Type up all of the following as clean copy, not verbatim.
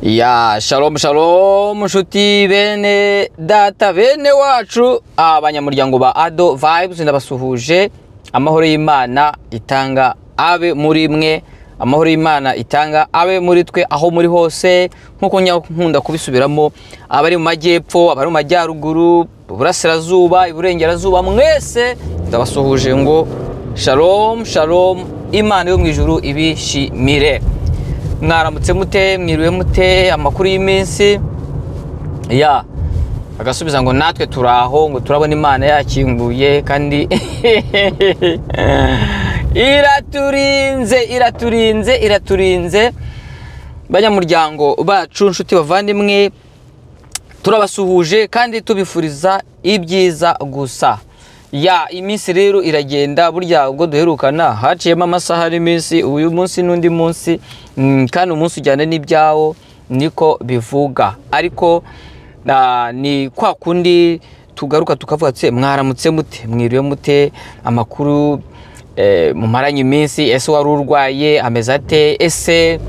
Ya shalom shalom nshuti bene data bene wacu abanyamuryango ba Ado Vibes, ndabasuhuje. Amahoro y'Imana itanga abe muri mwe, amahoro y'Imana itanga abe muri twe aho muri hose. Nkuko nkunda kubisubiramo, abari mu majyepfo, abari mu majyaruguru, iburasirazuba, iburengerazuba, mwese ndabasuhuje ngo shalom shalom. Imana yo mu ijuru ibishimire. Mwaramutse mute, mwiriwe mute, amakuru y'iminsi? Ya agasubiza ngo natwe turaho, ngo turabona Imana yakinguye kandi iraturinze, iraturinze, iraturinze. Banyamuryango bacu, nshuti bavandimwe, turabasuhuje kandi tubifuriza ibyiza gusa. Ya iminsi rero iragenda, burya ubwo duherukana haciyemo amasaha n'iminsi, uyu munsi n'undi munsi, kandi umunsi ujyana n'ibyawo niko bivuga. Ariko ni kwa kundi tugaruka tukavuga tse mwaramutse mute, mwiriwe mute, amakuru mumaranye iminsi, ese wari urwaye ameze ate, ese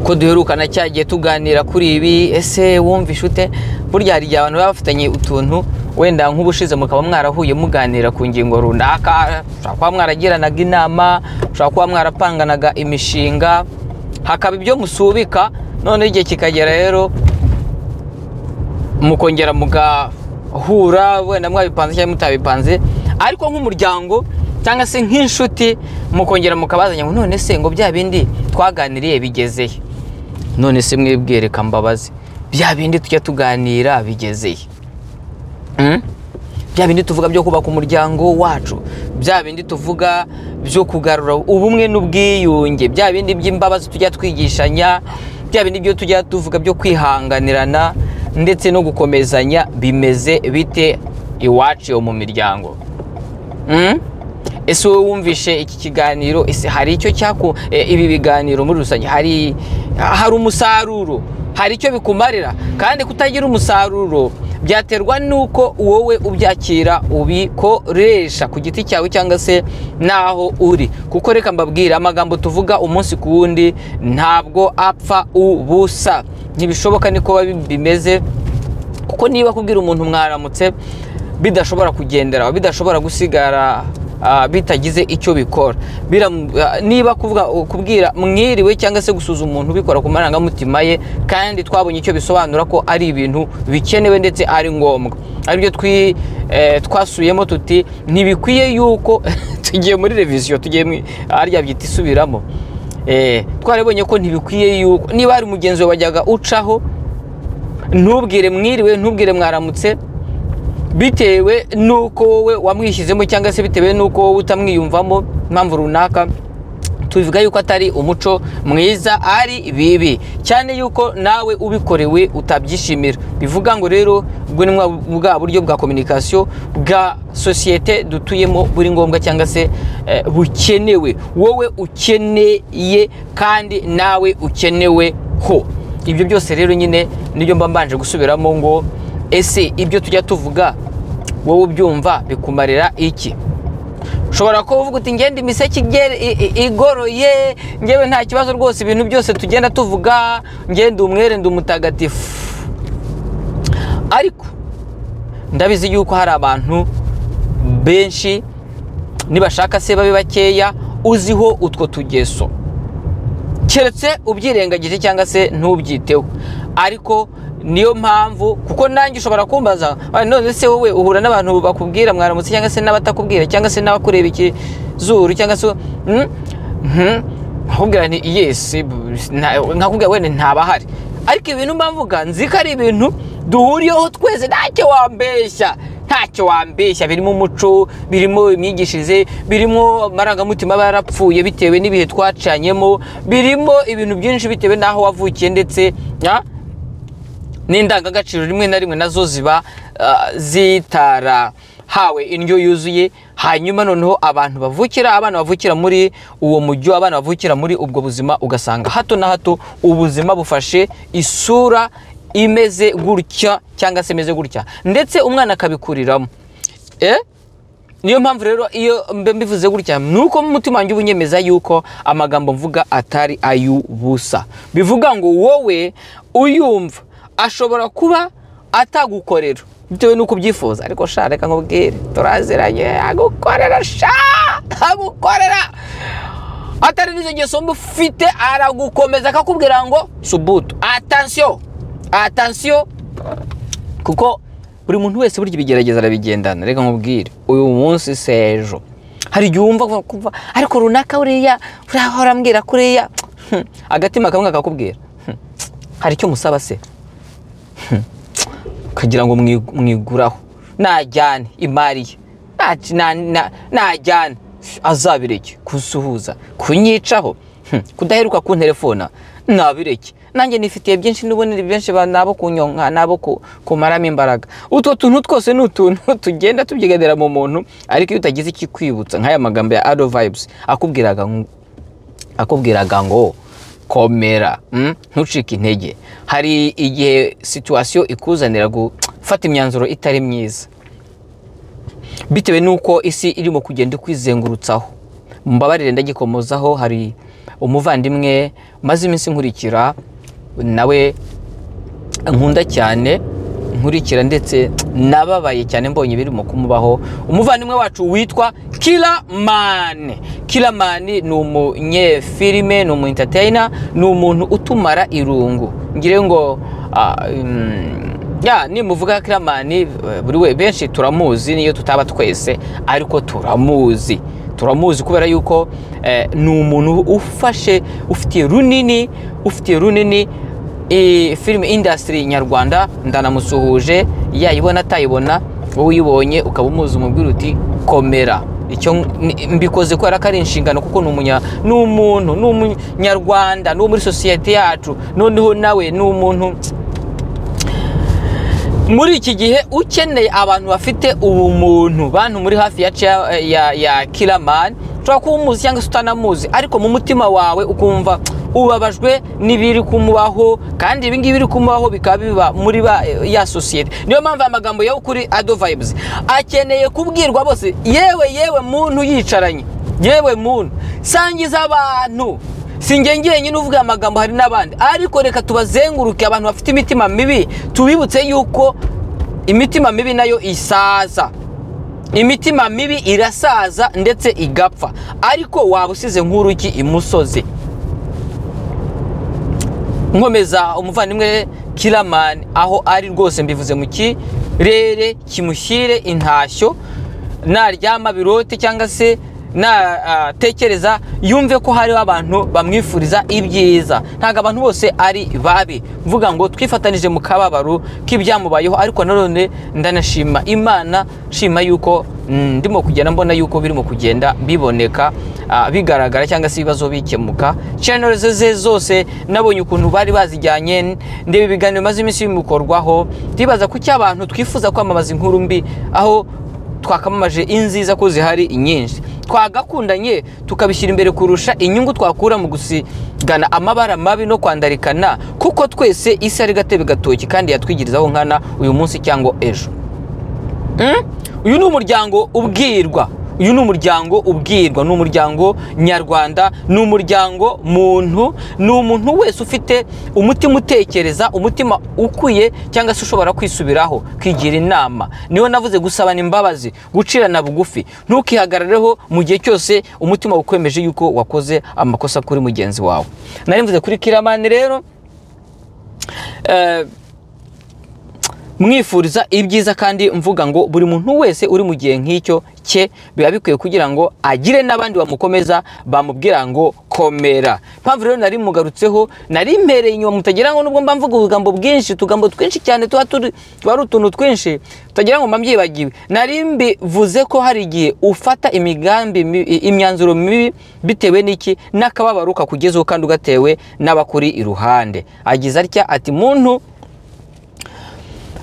ko duherukana cyagiye tuganira kuri ibi, ese wumvishe ute? Burya hari igihe abantu baba bafitanye utuntu, wenda nk'ubushize mukaba mwarahuye muganira ku ngingo runaka, ushobora kuba mwaragiranaga inama, ushobora kuba mwarapanganaga imishinga, hakaba ibyo musubika, none igihe kikagera rero mukongera mugahura, wenda mwabipanze cyangwa mutabipanze, ariko nk'umuryango cyangwa se nk'inshuti mukongera mukabazanya ngo none se ngo bya bindi twaganiriye bigezeye, none se mwebwe reka mbabaze, bya bindi tujya tuganira bigezeye, bya bindi tuvuga byo kubaka umuryango wacu, bya bindi tuvuga byo kugarura ubumwe n'ubwiyunge, bya bindi by'imbabazi tujya twigishanya, bya bindi byo tujya tuvuga byo kwihanganirana ndetse no gukomezanya, bimeze bite iwacu mu miryango? Ese wowe wumvishe iki kiganiro, ese hari icyo cyaku ibi biganiro muri rusange hari umusaruro, hari icyo bikumarira? Kandi kutagira umusaruro byaterwa nuko wowe ubyakira ubikoresha ku giti cyawe cyangwa se naho uri. Kuko reka mbabwira, amagambo tuvuga umunsi ku wundi ntabwo apfa ubusa, ntibishoboka, niko bimeze. Kuko niba kubwira umuntu mwaramutse bidashobora kugendera, bidashobora gusigara bitagize icyo bikora, niba kuvuga kubwira mwiriwe cyangwa se gusuzuma umuntu bikora ku marangamutima ye, kandi twabonye icyo bisobanura ko ari ibintu bikenewe ndetse ari ngombwa, aribyo twasubiyemo tuti ntibikwiye yuko tugiye muri revision, tugiye arya byita isubiramo, twarabonye ko ntibikwiye yuko niba ari mugenzi wawe wajyaga ucaho ntubwire mwiriwe, ntubwire mwaramutse, bitewe nuko wowe wamwishyizemo cyangwa se bitewe nuko wowe utamwiyumvamo impamvu runaka, tubivuga yuko atari umuco mwiza, ari bibi cyane yuko nawe ubikorewe utabyishimira. Bivuga ngo rero ubwo ni bwa buryo bwa communication bwa societe dutuyemo buri ngombwa cyangwa se bukenewe, wowe ukeneye kandi nawe ukenewe ho. Ibyo byose rero nyine nibyo mba mbanje gusubiramo ngo ese ibyo tujya tuvuga wowe ubyumva bikumarira iki? Ushobora kuvuga uti ngende imiseke igoroye, ngewe nta kibazo rwose, ibintu byose tugenda tuvuga ngende umwere ndi umutagatifu. Ariko ndabizi yuko hari abantu benshi nibashaka se babe bakeya uziho utwo tugeso, keretse ubyirengagije cyangwa se ntubyiteho. Ariko niyo mpamvu, kuko nanjye ushobora kumbaza none se wowe uhura n'abantu bakubwira mwaramutse cyangwa se n'abatakubwira cyangwa se n'abakureba ikizuru cyangwa se nkakubwira nti yes, nkakubwira wene ntabahari. Ariko ibintu mbavuga nzi ko ari ibintu duhuriyeho twese, ntacyo wambeshya, ntacyo wambeshya. Birimo umuco, birimo imyigishirize, birimo amarangamutima barapfuye bitewe n'ibihe twacanyemo, birimo ibintu byinshi bitewe n'aho wavukiye, ndetse n'indangagaciro rimwe na rimwe nazo ziba zitarahawe indyo yuzuye. Hanyuma noneho abantu bavukira, abana bavukira muri uwo mujyo, abana bavukira muri ubwo buzima, ugasanga hato na hato ubuzima bufashe isura imeze gutya cyangwa se imeze gutya, ndetse umwana akabikuriramo. Niyo mpamvu rero iyo mbivuze gutya nuko mu mutima wanjye ubunyemeza yuko amagambo mvuga atari ay'ubusa. Bivuga ngo wowe uyumva ashobora kuba atagukorera bitewe nuko ubyifuza, ariko sha reka nkubwire, turaziranye, agukorera sha, agukorera atari n'izo ngeso mbi ufite, aragukomeza akakubwira ngo subutu, attention attention, kuko buri muntu wese burya ibigerageza arabigendana. Reka nkubwire, uyu munsi sejo hari igihe wumva kumva ariko runaka uriya urahora ambwira kuriya, agatima kamwe kakakubwira hari icyo musaba se, ukagira ngo mwiguraho, najyane imari ye, najyane azabireke kusuhuza, kunyicaho, kudaheruka kunterefona nabireke, nanjye nifitiye byinshi n'ubundi benshi nabo kunyonka nabo kumaramo imbaraga. Utwo tuntu twose ni utuntu tugenda tubyiganira mu muntu, ariko iyo utagize ikikwibutsa nk'aya magambo ya Ado Vibes akubwiraga ngo komera, ntucike intege. Hari igihe situation ikuzanira gufata imyanzuro itari myiza bitewe nuko isi irimo kugenda ikwizengurutsaho. Mbabarire ndagikomozaho, hari umuvandimwe maze iminsi nkurikira nawe nkunda cyane, nkurikira ndetse nababaye cyane mbonye birimo kumubaho, umuvandimwe wacu witwa Killaman. Killaman ni umunyefilime, ni umu entertainer, ni umuntu utumara irungu. Ngire ngo ya nimuvuga Killaman buri we benshi turamuzi, niyo tutaba twese ariko turamuzi. Turamuzi kubera yuko ni umuntu ufashe ufitiye runini film industry nyarwanda. Ndanamusuhuje, yayibona atayibona, wowe uyibonye ukaba umuzi umubwira uti komera. Icyo mbikoze kubera ko ari inshingano, kuko ni umuntu, ni umunyarwanda, ni muri society yacu. Noneho nawe ni umuntu muri iki gihe ukeneye abantu bafite ubumuntu, bantu muri hafi ya Killaman. Ushobora kuba umuzi cyangwa se utanamuzi, ariko mu mutima wawe ukumva ubabajwe n'ibiri kumubaho, kandi ibi ngibi biri kumubaho bikaba biba muri ya society. Niyo mpamvu amagambo yo kuri Ado Vibes akeneye kubwirwa bose. Yewe yewe muntu yicaranye, yewe muntu sangiza abantu, sinjye njyenyine uvuga amagambo, hari n'abandi, ariko reka tubazenguruke abantu bafite imitima mibi, tubibutse yuko imitima mibi nayo isaza. Imitima mibi irasaza ndetse igapfa, ariko waba usize nk'uruki imusozi. Nkomeza umuvandimwe Killaman aho ari rwose, mbivuze mu kirere kimushyire intashyo, naryama birote cyangwa se natekereza yumve ko hariho abantu bamwifuriza ibyiza. Ntabwo abantu bose ari babi, mvuga ngo twifatanije mu kababaro k'ibyamubayeho, ariko nanone ndanashima Imana, shima yuko ndimo kugenda mbona yuko birimo kugenda biboneka, bigaragara cyangwa se ibibazo bikemuka. Channels ze zose nabonye ukuntu bari bazijyanye, ndebe ibiganiro maze iminsi bimukorwaho, ndibaza kuki abantu twifuza kwamamaza inkuru mbi aho twakamamaje inziza ko zihari nyinshi. Twagakundanye tukabishyira imbere kurusha inyungu twakura mu gusigana amabara mabi no kwandarikana, kuko twese isi ari gatebe gatoki kandi yatwigirizaho nkana uyu munsi cyangwa ejo. Uyu ni umuryango ubwirwa, uyu ni umuryango ubwirwa, ni umuryango nyarwanda, ni umuryango muntu, ni umuntu wese ufite umutima utekereza, umutima ukwiye cyangwa se ushobora kwisubiraho, kwigira inama. Niyo navuze gusabana imbabazi, gucirana bugufi, ntukihagarareho mu gihe cyose umutima ukwemeje yuko wakoze amakosa kuri mugenzi wawe. Nari mvuze kuri Killaman rero, mwifuriza ibyiza kandi mvuga ngo buri muntu wese uri mu gihe nk'icyo cye biba bikwiye kugira ngo agire n'abandi bamukomeza, bamubwira ngo komera. Mpamvu rero nari mugarutseho, nari mpereye inyuma, mutagira ngo nubwo mba mvuga ubugambo bwinshi, utugambo twinshi cyane tuba ari utuntu twinshi, mutagira ngo mba mbyibagiwe. Nari mbivuze ko hari igihe ufata imigambi, imyanzuro mibi bitewe n'iki, n'akababaro kakugezeho kandi ugatewe n'abakuri iruhande. Agize atya ati muntu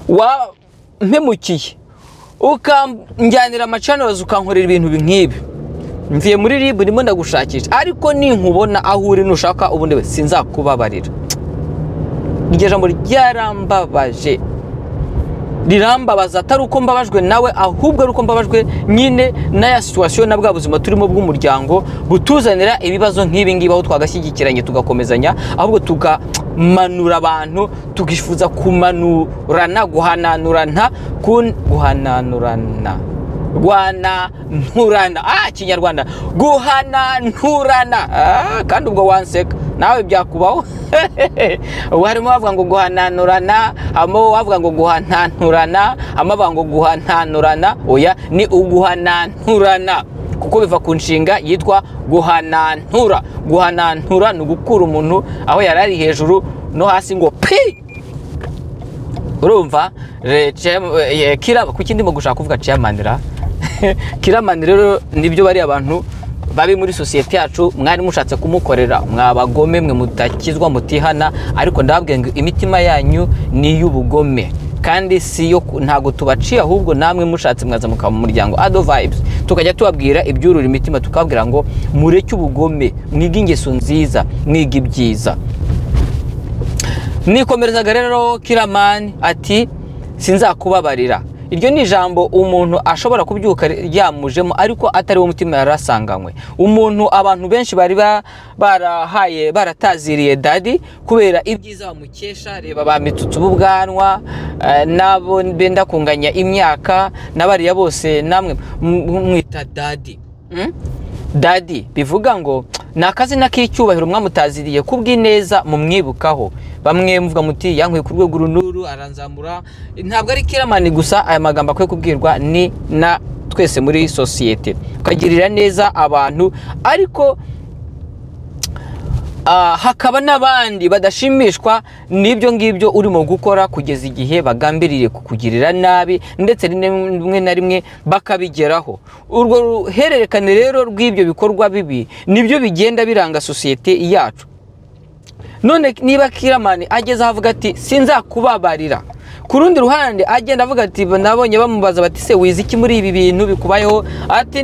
wampemukiye ukanjyanira amacanozi ukankorera ibintu nk'ibi, mvuye muri RIB ndimo ndagushakisha, ariko ninkubona aho uri nushaka ubundi we sinzakubabarira. Iryo jambo ryarambabaje. Rirambabaza, atari uko mbabajwe nawe, ahubwo ari uko mbabajwe nyine n'aya situation na bwa buzima turimo bw'umuryango butuzanira ibibazo nk'ibi ngibi, aho twagashyigikiranye tugakomezanya, ahubwo tukamanura abantu, tukifuza kumanurana, guhananurana, guhananurana, guhananturana, Kinyarwanda, guhananturana. Kandi ubwo wanseka nawe byakubaho. Ubu harimo bavuga ngo guhananurana, harimo bavuga ngo guhananturana, harimo bavuga ngo guhananurana. Oya, ni uguhananturana, kuko biva ku nshinga yitwa guhanantura. Guhanantura ni ugukura umuntu aho yari ari hejuru no hasi ngo pi. Urumva kuki ndimo gushaka kuvuga chairman ra? Killaman rero nibyo bari abantu babi muri sosiyete yacu, mwari mushatse kumukorera, mwabagome mwe mutakizwa mutihana, ariko ndababwiye ngo imitima yanyu ni iy'ubugome kandi si yo, ntago tubaciye, ahubwo namwe mushatse mwaza mukaba mu muryango Ado Vibes, tukajya tubabwira ibyurura imitima, tukababwira ngo mureke ubugome, mwige ingeso nziza, mwige ibyiza. Nikomerezaga rero, Killaman ati sinzakubabarira. Iryo ni ijambo umuntu ashobora kubyuka ryamujemo, ariko atari wo mutima yarasanganywe. Umuntu abantu benshi bari barahaye, barataziriye Daddy kubera ibyiza bamukesha. Reba ba Mitsutsu b'ubwanwa, n'abo benda kunganya imyaka n'abariya bose namwe mwita Daddy. Daddy bivuga ngo ni akazina k'icyubahiro mwamutaziriye kubw'ineza mumwibukaho. Bamwe muvuga muti yankuye ku rwego runuru aranzamura. Ntabwo ari Killaman gusa aya magambo akwiye kubwirwa, ni na twese muri sosiyete, ukagirira neza abantu, ariko hakaba n'abandi badashimishwa n'ibyo ngibyo urimo gukora, kugeza igihe bagambiriye kukugirira nabi, ndetse rimwe na rimwe bakabigeraho. Urwo ruhererekane rero rw'ibyo bikorwa bibi nibyo bigenda biranga sosiyete yacu. None niba Killaman ageze aho avuga ati sinzakubabarira, ku rundi ruhande agenda avuga ati nabonye bamubaza bati se wize iki muri ibi bintu bikubayeho, ati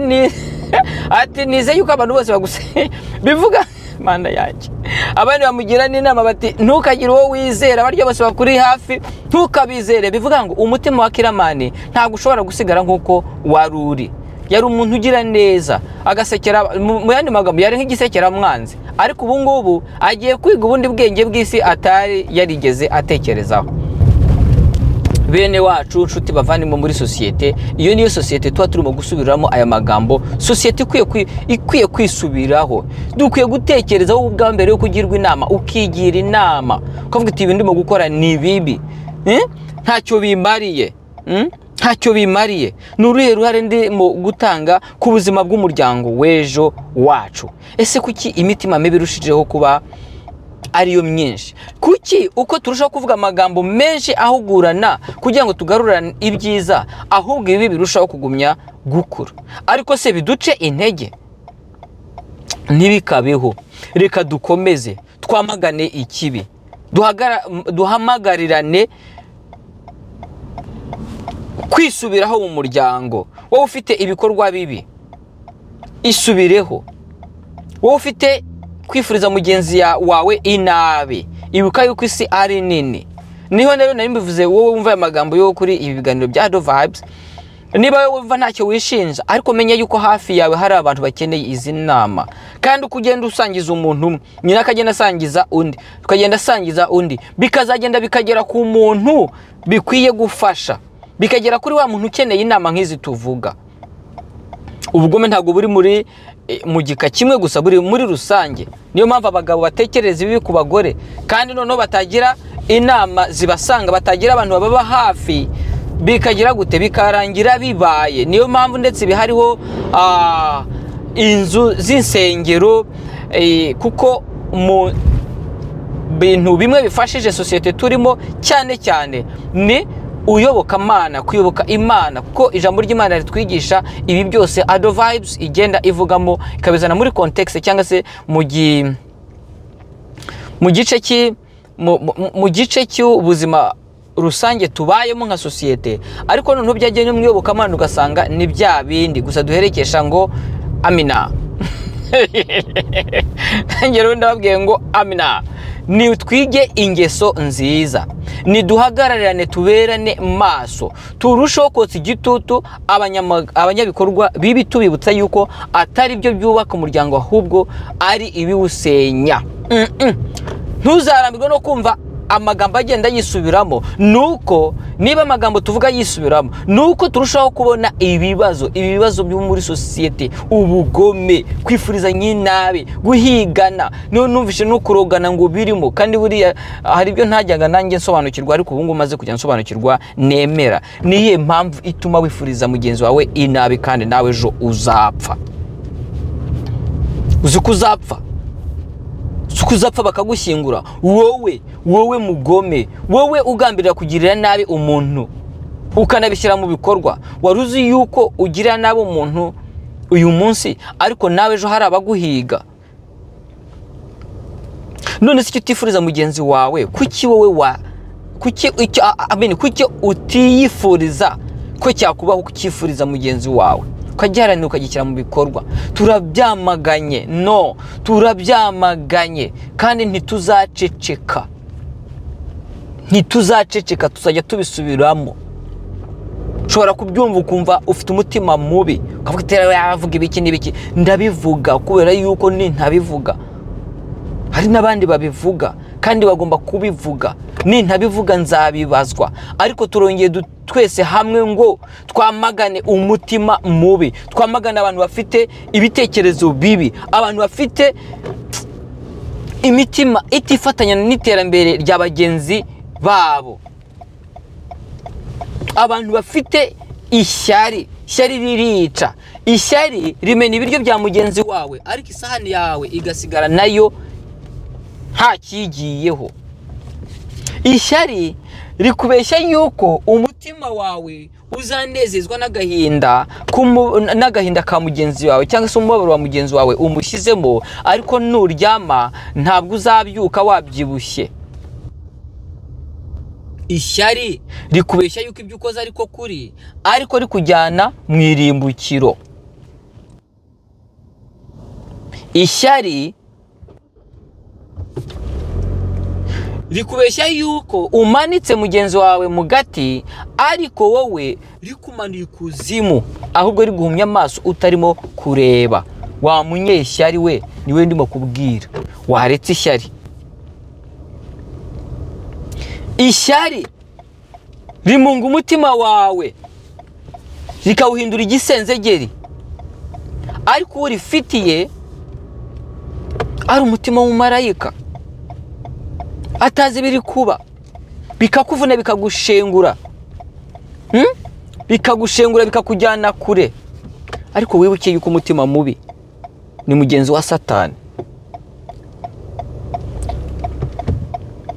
nize yuko abantu bose baguse bivuga Mana yanjye. Abandi bamugira n'inama bati ntukagire uwo wizera, baryo bose bakuri hafi ntukabizere. Bivuga ngo umutima wa Killaman ntabwo ushobora gusigara nk'uko wari uri. Yari umuntu ugira neza, agasekera, mu yandi magambo yari nk'igisekera mwanzi, ariko ubu ngubu agiye kwiga ubundi bwenge bw'isi atari yarigeze atekerezaho. Bene wacu, nshuti bavandimwe muri sosiyete, iyo niyo sosiyete tuba turimo gusubiramo aya magambo. Sosiyete ikwiye kwisubiraho. Dukwiye gutekerezaho ubwa mbere yo kugirwa inama, ukigira inama ukavuga uti ibi ndimo gukora ni bibi, ntacyo bimariye, ntacyo bimariye. Ni uruhe ruhare ndimo gutanga ku buzima bw'umuryango w'ejo wacu? Ese kuki imitima mibi irushijeho kuba ariyo myinshi? Kuki uko turushaho kuvuga amagambo menshi ahugurana kugira ngo tugarurane ibyiza, ahubwo ibi birushaho kugumya gukura? Ariko se biduce intege? Ntibikabeho. Reka dukomeze twamagane ikibi, duhamagarirane kwisubiraho mu muryango. Wowe ufite ibikorwa bibi, isubireho. Wowe ufite kwifuriza mugenzi wawe inabi, ibuka yuko isi ari nini. Niho rero nari mbivuze, wowe wumva aya magambo yo kuri ibi biganiro bya Ado Vibes, niba wowe wumva ntacyo wishinja, ariko menya yuko hafi yawe hari abantu bakeneye izi nama. Kandi uko ugenda usangiza umuntu umwe, nyina akagenda asangiza undi, ukagenda asangiza undi, bikazagenda bikagera ku muntu bikwiye gufasha, bikagera kuri wa muntu ukeneye inama nk'izi tuvuga. Ubugome ntabwo buri muri mu gika kimwe gusa, buri muri rusange. Niyo mpamvu abagabo batekereza ibibi ku bagore, kandi noneho batagira inama zibasanga, batagira abantu bababa hafi, bikagira gute, bikarangira bibaye. Niyo mpamvu ndetse bihariho inzu z'insengero, kuko mu bintu bimwe bifashije sosiyete turimo cyane cyane ni uyobokamana, kuyoboka Imana, kuko ijambo ry'Imana ritwigisha ibi byose. Ado Vibes igenda ivugamo ikabizana muri context, cyangwa se mu gice cy'ubuzima rusange tubayemo nka sosiyete. Ariko noneho byagenda mu iyobokamana ugasanga ni bya bindi gusa duherekesha ngo amina. Nanjye rero ndababwiye ngo amina. Ni twige ingeso nziza, niduhagararane, tuberane maso, turusheho kotsa igitutu abanyabikorwa bibi, tubibutsa yuko atari byo byubaka umuryango ahubwo ari ibiwusenya. Ntuzarambirwe no kumva amagambo agenda yisubiramo. Nuko niba amagambo tuvuga yisubiramo, nuko turushaho kubona ibibazo, ibibazo byo muri sosiyete, ubugome, kwifurizanya inabi, guhigana, numvishe no kurogana ngo birimo. Kandi buriya hari ibyo ntajyaga nanjye nsobanukirwa, ariko ubu ngubu maze kujya nsobanukirwa nemera. Niye mpamvu ituma wifuriza mugenzi wawe inabi kandi nawe ejo uzapfa? Uzi ko uzapfa? Uzapfa bakagushyingura. Wowe mugome, wowe ugambirira kugirira nabi umuntu ukanabishyira mu bikorwa. Wari uzi yuko ugirira nabi umuntu uyu munsi, ariko nawe ejo hari abaguhiga? None se icyo utifuriza mugenzi wawe, kuki wowe wa kuki icyo amene kuki utiyifuriza ko cyakubaho ukifuriza mugenzi wawe, ukagiharanira ukagishyira mu bikorwa? Turabyamaganye, no, turabyamaganye kandi ntituzaceceka, ntituzaceceka, tuzajya tubisubiramo. Ushobora kubyumva ukumva ufite umutima mubi, ukavuga ati yavuga ibiki n'ibiki. Ndabivuga kubera yuko nintabivuga hari n'abandi babivuga kandi bagomba kubivuga. Nintabivuga nzabibazwa. Ariko turongeye twese hamwe ngo twamagane umutima mubi, twamagane abantu bafite ibitekerezo bibi, abantu bafite imitima itifatanya n'iterambere rya bagenzi babo, abantu bafite ishyari. Ishyari ririca, ishyari rimena ibiryo bya mugenzi wawe, ariko isahani yawe igasigara nayo nta kigiyeho. Ishyari rikubeshya yuko umutima wawe uzanezezwa n'agahinda n'agahinda ka mugenzi wawe, cyangwa se umubabaro wa mugenzi wawe umushyizemo, ariko nuryama ntabwo uzabyuka wabyibushye. Ishyari rikubeshya yuko ibyo ukoze ariko kuri, ariko rikujyana mu irimbukiro. Ishyari rikubeshya yuko umanitse mugenzi wawe mu gati, ariko wowe rikumanuye ikuzimu, ahubwo riguhumya amaso utarimo kureba. Wa munyeshyari we, niwe ndimo kubwira, waretse ishyari. Ishyari rimunga umutima wawe rikawuhindura igisenzegeri, ariko uwo rifitiye ari umutima w'umumarayika atazi biri kuba, bikakuvuna, bikagushengura, bikagushengura, bikakujyana kure. Ariko wibuke yuko umutima mubi ni mugenzi wa Satani.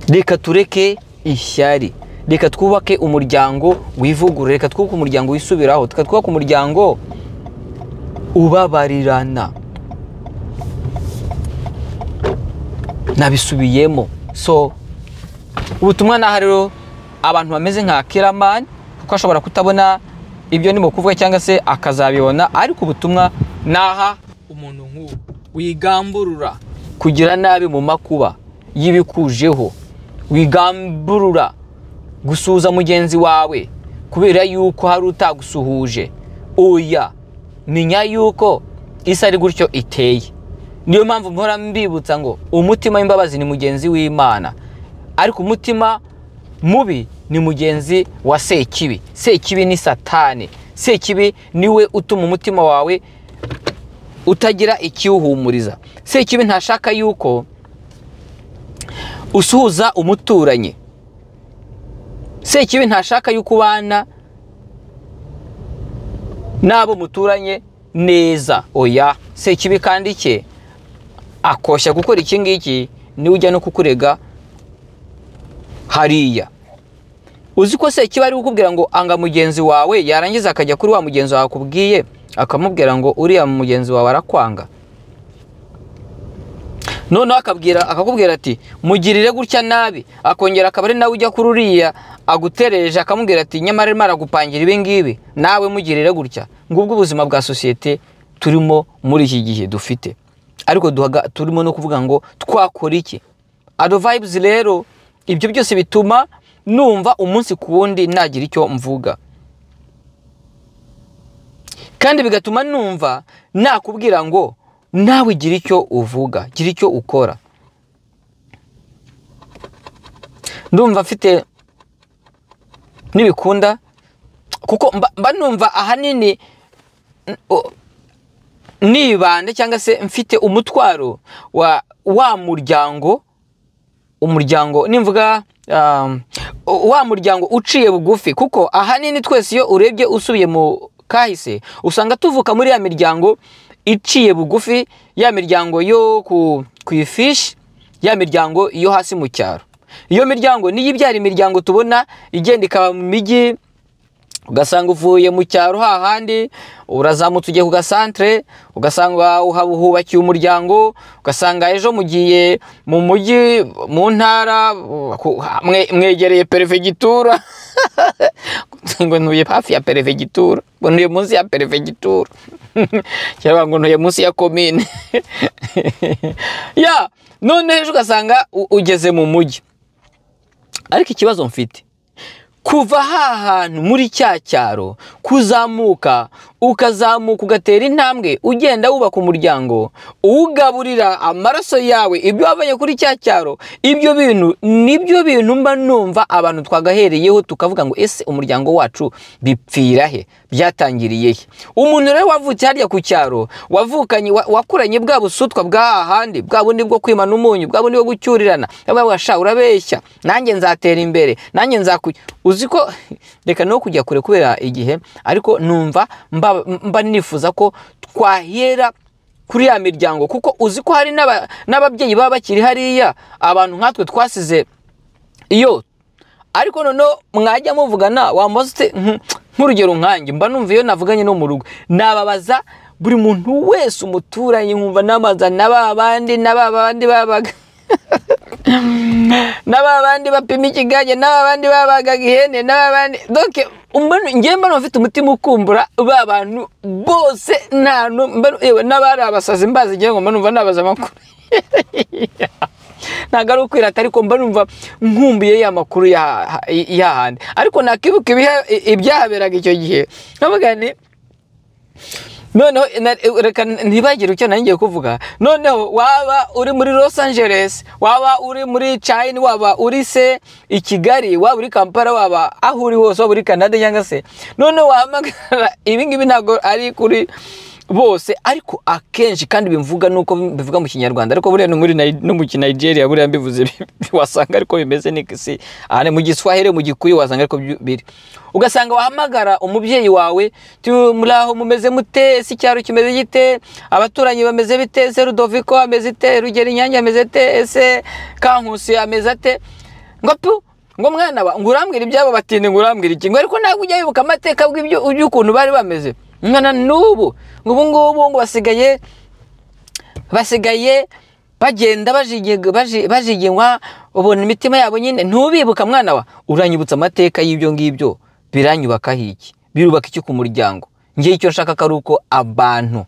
Reka tureke ishyari, reka twubake umuryango wivugurura, reka twubake umuryango wisubiraho, reka twubake umuryango ubabarirana. Nabisubiyemo. So ubutumwa naha rero abantu bameze nka Kiramani, kuko ashobora kutabona ibyo ndimo kuvuga cyangwa se akazabibona, ariko ubutumwa naha umuntu nk'uwo wigamburura kugira nabi mu makuba y'ibikujeho, wigamburura gusuhuza mugenzi wawe kubera yuko hari utagusuhuje. Oya, menya yuko isi ari gutyo iteye. Niyo mpamvu mpora mbibutsa ngo umutima w'imbabazi ni mugenzi w'Imana, ariko umutima mubi ni mugenzi wa Sekibi. Sekibi ni Satani. Sekibi niwe utuma umutima wawe utagira ikiwuhumuriza. Sekibi ntashaka yuko usuhuza umuturanyi. Sekibi ntashaka yuko ubana n'abo muturanye neza. Oya, Sekibi kandi cye akoshya gukora iki ngiki, niwe ujya no kukurega hariya. Uzi ko Sekibi ari kukubwira ngo anga mugenzi wawe, yarangiza akajya kuri wa mugenzi wawe akubwiye akamubwira ngo uriya mugenzi wawe arakwanga. Noneho akakubwira ati mugirire gutya nabi, akongera akaba ari nawe ujya kuri uriya aguterereje akamubwira ati nyamara arimo aragupangira ibi ngibi, nawe mugirire gutya. Ngubwo ubuzima bwa sosiyete turimo muri iki gihe dufite. Ariko turimo no kuvuga ngo twakora iki? Ado Vibes rero, ibyo byose bituma numva umunsi ku wundi nagira icyo mvuga, kandi bigatuma numva nakubwira ngo nawe gira icyo uvuga, gira icyo ukora. Ndumva mfite nibikunda, kuko mba numva ahanini nibande cyangwa se mfite umutwaro wa muryango, umuryango nimvuga wa muryango uciye bugufi, kuko ahanini twese iyo urebye usubiye mu kahise usanga tuvuka muri ya miryango iciye bugufi, ya miryango yo ku ifishi, ya miryango yo hasi mu cyaro. Iyo miryango niyo ibyara imiryango tubona igenda ikaba mu mijyi, ugasanga uvuye mu cyaro hahandi urazamutse ugiye ku gasantere, ugasanga hubakiye umuryango, ugasanga ejo mugiye mu mujyi mu ntara mwegereye perefegitura ngo ntuye hafi ya perefegitura, ngo ntuye munsi ya perefegitura cyangwa ngo ntuye munsi ya komine ya none ejo ugasanga ugeze mu mujyi. Ariko ikibazo mfite, kuva hantu muri cya cyaro kuzamuka, ukazamuka ugatera intambwe ugenda wubaka umuryango, ugaburira amaraso yawe ibyo wavanye kuri cya cyaro, ibyo bintu nibyo bintu mba numva abantu twagahereyeho tukavuga ngo ese umuryango wacu bipfira he, byatangiriye he? Umuntu rero wavutse harya ku cyaro, wavukanye wakuranye bwa busutwa bwa hahandi, bwa bundi bwo kwimana umunyu, bwa bundi bwo gucyurirana, bwa sha urabeshya, nanjye nzatera imbere, nanjye nzakuye. Uzi ko reka no kujya kure kubera igihe, ariko numva mba nifuza ko twahera kuri ya miryango, kuko uzi ko hari n'ababyeyi baba bakiri hariya, abantu nkatwe twasize iyo. Ariko noneho mwajya muvugana wamubaza nk'urugero nkanjye mba numva iyo navuganye no mu rugo nababaza buri muntu wese umuturanyi, nkumva namaza n'ababandi n'ababandi babaga n'ababandi bapima ikigage, n'ababandi babagaga ihene, n'ababandi donc ngiye mbona mfite umutima ukumbura ba bantu bose, nta n'abari abasazi mbazi ngiye ngo numva nabaza amakuru ntabwo ari ukwirata, ariko mba numva nkumbuye ya makuru y'ahandi. Ariko nakibuka ibyahaberaga icyo gihe nkavuga nti noneho reka ntibagire icyo nari ngiye kuvuga. Noneho waba uri muri Los Angeles, waba uri muri China, waba uri se i Kigali, waba uri Kampala, waba aho uri hose, waba uri Canada cyangwa se noneho wahamagara. Ibi ngibi ntabwo ari kuri bose, ariko akenshi kandi bimvuga nuko bivuga mu Kinyarwanda, ariko buriya no muri no mu Nigeria buriya mbivuze wasanga ariko bimeze n'ikisi, ahane mu Giswahili, mu Gikuyu wasanga ariko biri. Ugasanga wahamagara umubyeyi wawe, muraho mumeze mute, si cyaro kimeze gite, abaturanyi bameze bite, se Rudoviko ameze ite, Rugeri Nyange ameze ate, ese Kankusi ameze ate, ngo pu ngo mwana wa ngo urambwira ibyabo batinde, ngo urambwira iki, ngo ariko ntabwo ujya wibuka amateka bw'ibyo ukuntu bari bameze. Mwana nubu ngo ubu ngubu ngo basigaye bagenda bajiginywa, ubona imitima yabo nyine ntubibuka. Mwana wa uranyibutsa amateka y'ibyo ngibyo, biranyubaka hiki, birubaka iki ku muryango? Ngiye icyo nshaka ko ari uko abantu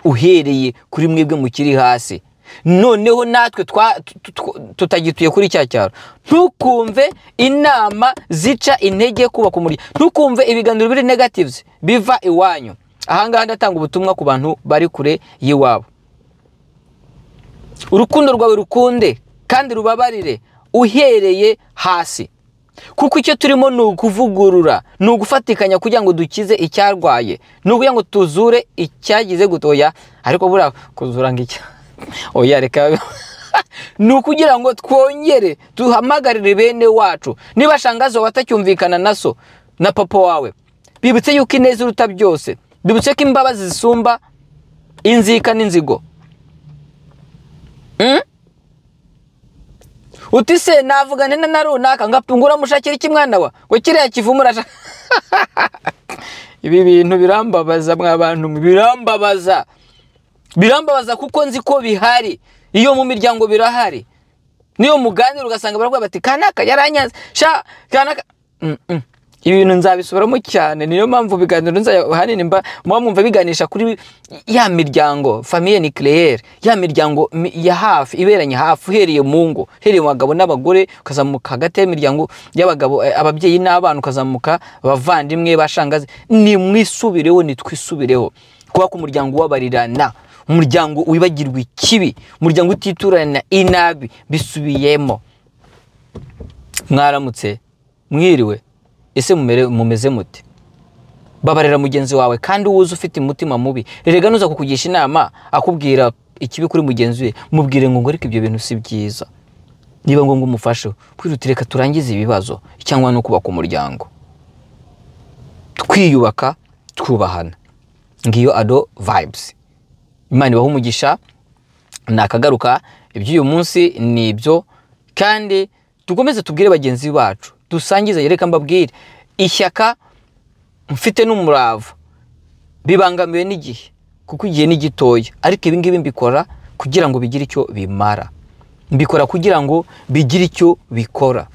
uhereye kuri mwebwe mukiri hasi, noneho natwe tutagituye kuri cya cyaro, ntukumve inama zica intege kubaka umuryango, ntukumve ibiganiro biri negatives biva iwanyu. Ahangaha ndatanga ubutumwa ku bantu bari kure y'iwabo. Urukundo rwawe rukunde kandi rubabarire uhereye hasi, kuko icyo turimo ni ukuvugurura, ni ugufatikanya kugira ngo dukize icyarwaye, ni ukugira ngo tuzure icyagize gutoya. Ariko buriya kuzura ngicyo oya reka ni ukugira ngo twongere duhamagarire bene wacu. Niba shangazi wawe atacyumvikana na so na papa wawe, bibutse yuko ineza iruta byose, bibutse ko imbabazi zisumba inzika n'inzigo. Uti se navugane na runaka ngapungura mushakira iki mwana wa ngo kiriya kivumura. Ibi bintu birambabaza mwa bantu, birambabaza, birambabaza kuko nzi ko bihari, iyo mu miryango birahari. Niyo muganira ugasanga baravuga bati kanaka yaranyanze sha kanaka. Ibi bintu nzabisubiramo cyane, niyo mpamvu ibiganiro ahanini mba muba mwumva biganisha kuri ya miryango, famille nucléaire, ya miryango ya hafi, iberanye hafi, uhereye mu ngo, uhereye mu bagabo n'abagore, ukazamuka hagati y'imiryango y'abagabo, ababyeyi n'abana, ukazamuka abavandimwe, bashangazi. Ni mwisubireho, nitwisubireho, kuba ku muryango ubabarirana, umuryango wibagirwa ikibi, umuryango utiturana inabi. Bisubiyemo. Mwaramutse, mwiriwe, ese mumeze mute? Babarira mugenzi wawe, kandi uwuzi ufite umutima mubi, rega nuza kukugisha inama akubwira ikibi kuri mugenzi we, mubwire ngo ariko ibyo bintu si byiza, niba ngombwa umufashe, kwihutira turangize ibibazo, cyangwa no kubaka umuryango, twiyubaka, twubahana. Ngiyo Ado Vibes. Imana ibahe umugisha. Nakagaruka, iby'uyu munsi ni ibyo, kandi dukomeze tubwire bagenzi bacu, dusangize. Reka mbabwire, ishyaka mfite n'umurava bibangamiwe n'igihe, kuko igihe ni gitoya, ariko ibi ngibi mbikora kugira ngo bigire icyo bimara, mbikora kugira ngo bigire icyo bikora,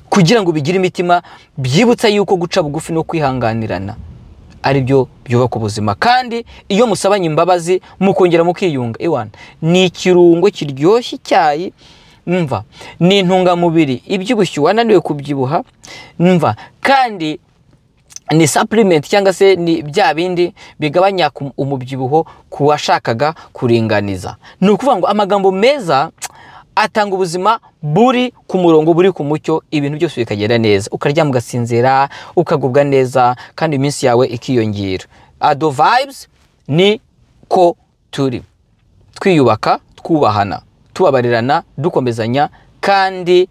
kugira ngo bigire imitima byibutsa yuko guca bugufi no kwihanganirana ari byo byubaka ubuzima. Kandi iyo musabanye imbabazi mukongera mukiyunga, ewana ni ikirungo kiryoshye icyayi, mva ni intungamubiri ibyibushye wananiwe kubyibuha, mva kandi ni supplement cyangwa se ni bya bindi bigabanya umubyibuho ku washakaga kuringaniza. Ni ukuvuga ngo amagambo meza atanga ubuzima buri ku murongo, buri ku mucyo, ibintu byose bikagenda neza, ukaryama ugasinzira, ukagubwa neza, kandi iminsi yawe ikiyongera. Ado Vibes ni ko turi, twiyubaka, twubahana, tubabarirana, dukomezanya, kandi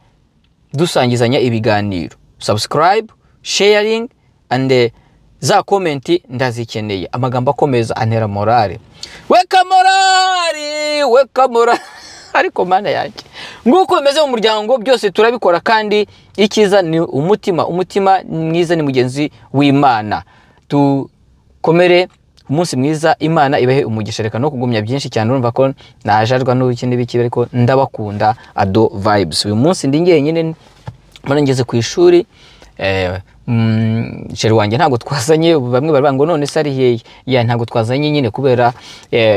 dusangizanya ibiganiro. Subscribe, sharing and za comment ndazikeneye. Amagambo akomeza antera morale. Weka morale, weka morale. Ariko mana yanjye, nguko bimeze mu muryango, byose turabikora, kandi icyiza ni umutima, umutima mwiza ni mugenzi w'Imana. Dukomere, umunsi mwiza, Imana ibahe umugisha. Reka no kugumya byinshi cyane, urumva ko najarwa n'ubuki n'ibiki, ariko ndabakunda. Ado Vibes. Uyu munsi ndi njyenyine, mbona ngeze ku ishuri, chéri wanjye ntabwo twazanye. Bamwe baravuga ngo none se ari hehe? Ya, ntabwo twazanye nyine kubera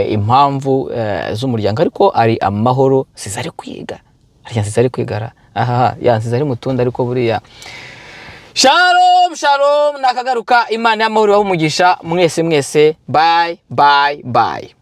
impamvu z'umuryango, ariko ari amahoro. Siza ari kwiga, harya nsize ari kwigara, aha ya nsize ari mutunda, ariko buriya shalom shalom, nakagaruka. Imana y'amahoro ibahe umugisha mwese mwese. Bye bye bye.